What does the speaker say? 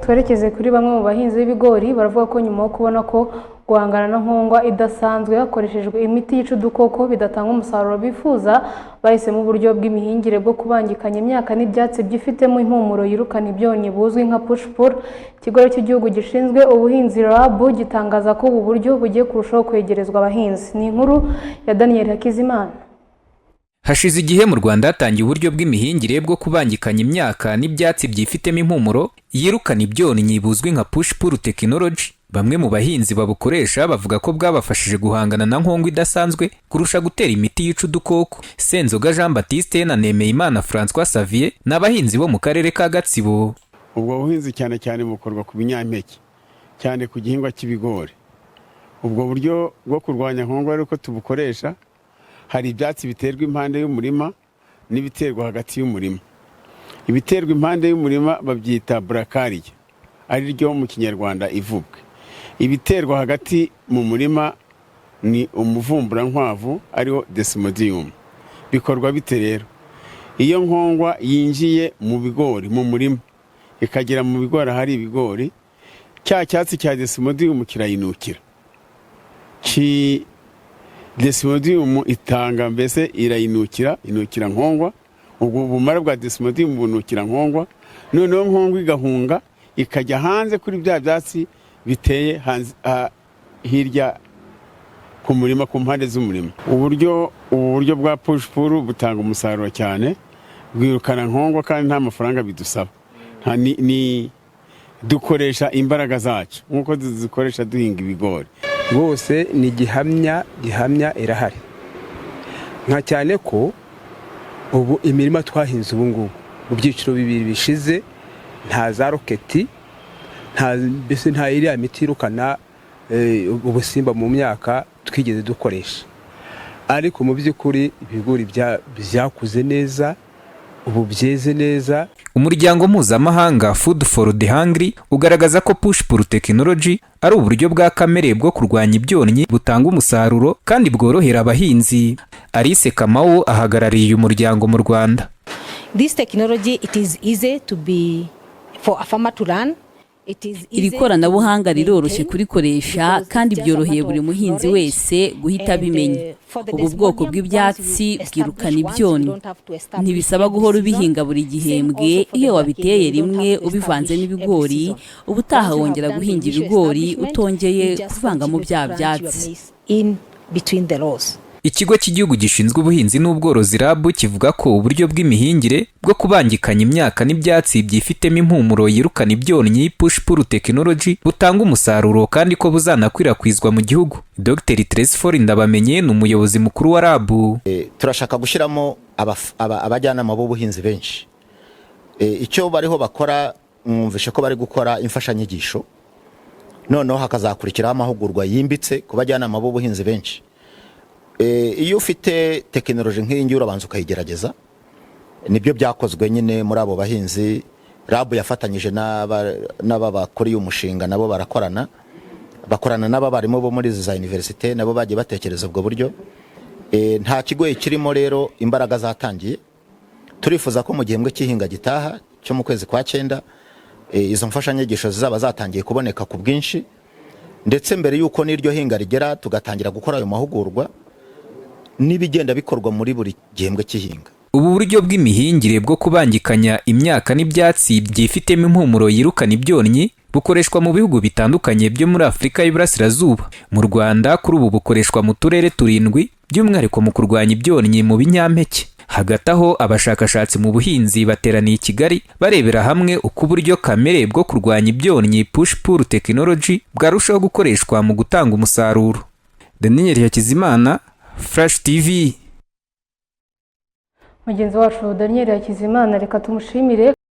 Twerekeze kuri bamwe mu bahinzi b'ibigori. Baravuga ko nyuma yo kubona ko guhangana na nkongwa idasanzwe hakoreshejwe imiti yica udukoko bidatanga umusaruro bifuza, bahisemo uburyo bw'imihingire bwo kubangikanya imyaka n'ibyatsi byifitemo impumuro yirukana ibyonnyi buzwi nka push-pull. Ikigo cy'Igihugu gishinzwe Ubuhinzi, RAB, gitangaza ko ubu buryo bugiye kurushaho kwegerezwa abahinzi. Ni inkuru ya Daniel Hakizimana. Hashize igihe mu Rwanda hatangiye uburyo bw'imihingire bwo kubangikanya imyaka n'ibyatsi byifitemo impumuro yirukana ibyonnyi buzwi nka push-pull technology. Bamwe mu bahinzi babukoresha bavuga ko bwabafashije guhangana na nkongwa idasanzwe kurusha gutera imiti yica udukoko. Senzoga Jean Baptiste na Nemeyimana Francois Xavier ni abahinzi bo mu Karere ka Gatsibo. Ubwo buhinzi cyane cyane bukorwa ku binyampeke, cyane ku gihingwa cy'ibigori. Ubwo buryo bwo kurwanya nkongwa ari uko tubukoresha: hari ibyatsi biterwa impande y'umurima n'ibiterwa hagati y'umurima. Ibiterwa impande y'umurima babyita brachiaria, ari ryo mu Kinyarwanda ivubwe. Ibiterwa hagati mu murima ni umuvumburankwavu, ariwo desmodium. Bikorwa bite rero? Iyo nkongwa yinjiye mu bigori, mu murima, ikagera mu bigori ahari ibigori, cya cyatsi cya desmodium kirayinukira. Desmodium itanga, mbese irayinukira, inukira nkongwa. Ubwo bumara bwa desmodium bunukira nkongwa, noneho nkongwa igahunga ikajya hanze kuri bya byatsi biteye hirya ku murima, ku mpande z'umurima. Ubu buryo bwa push-pull butanga umusaruro cyane, bwirukana nkongwa kandi nta mafaranga bidusaba. Ni dukoresha imbaraga zacu nk'uko tuzikoresha duhinga ibigori. Rwose ni gihamya, gihamya irahari, nka cyane ko ubu imirima twahinze ubu ngubu mu byiciro bibiri bishize, nta za roketi, nta, mbese nta iriya miti yirukana ubusimba mu myaka twigeze dukoresha. Ariko mu by'ukuri ibigori byakuze neza, ubu byeze neza. Umuryango mpuzamahanga Food for the Hungry ugaragaza ko push pull technology ari uburyo bwa kamere bwo kurwanya ibyonnyi butanga umusaruro kandi bworohera abahinzi. Alice Kamau ahagarariye uyu muryango mu Rwanda. This technology, it is easy to be for a farmer to learn. Iri koranabuhanga riroroshye kurikoresha kandi byoroheye buri muhinzi wese guhita abimenya. Ubu bwoko bw'ibyatsi bwirukana ibyonnyi, ntibisaba guhora ubihinga buri gihembwe. Iyo wabiteye rimwe ubivanze n'ibigori, ubutaha wongera guhinga ibigori utongeye kuvangamo bya byatsi. Ikigo cy'Igihugu gishinzwe Ubuhinzi n'Ubworozi, RAB, kivuga ko uburyo bw'imihingire bwo kubangikanya imyaka n'ibyatsi byifitemo impumuro yirukana ibyonnyi, push pull technology, butanga umusaruro kandi ko buzanakwirakwizwa mu gihugu. Dr Tresfor Ndabamenye ni umuyobozi mukuru wa RAB. Turashaka gushyiramo abajyanama b'ubuhinzi benshi. Icyo bariho bakora, mwumvishe ko bari gukora imfashanyigisho, noneho hakazakurikiraho amahugurwa yimbitse ku bajyanama b'ubuhinzi benshi. Iyo ufite tekinoloji nk'iyi ngiyi, urabanza ukayigerageza. Nibyo byakozwe nyine muri abo bahinzi. RAB yafatanyije n'aba bakuriye umushinga, nabo barakorana, bakorana n'abarimu bo muri za université, nabo bagiye batekereza ubwo buryo. Nta kigoye kirimo rero, imbaraga zatangiye. Turifuza ko mu gihembwe cy'ihinga gitaha cyo mu kwezi kwa cyenda, izo mfashanyigisho zizaba zatangiye kuboneka ku bwinshi, ndetse mbere y'uko n'iryo hinga rigera tugatangira gukora ayo mahugurwa n'ibigenda bikorwa muri buri gihembwe cy'ihinga. Ubu buryo bw'imihingire bwo kubangikanya imyaka n'ibyatsi byifitemo impumuro yirukana ibyonnyi bukoreshwa mu bihugu bitandukanye byo muri Afurika y'Iburasirazuba. Mu Rwanda kuri ubu bukoreshwa mu turere turindwi, by'umwihariko mu kurwanya ibyonnyi mu binyampeke. Hagati aho, abashakashatsi mu buhinzi bateraniye i Kigali barebera hamwe uko uburyo kamere bwo kurwanya ibyonnyi, push pull technology, bwarushaho gukoreshwa mu gutanga umusaruro. Daniel Hakizimana, Flash TV. Mugenzi wacu Daniel Hakizimana, reka tumushimire.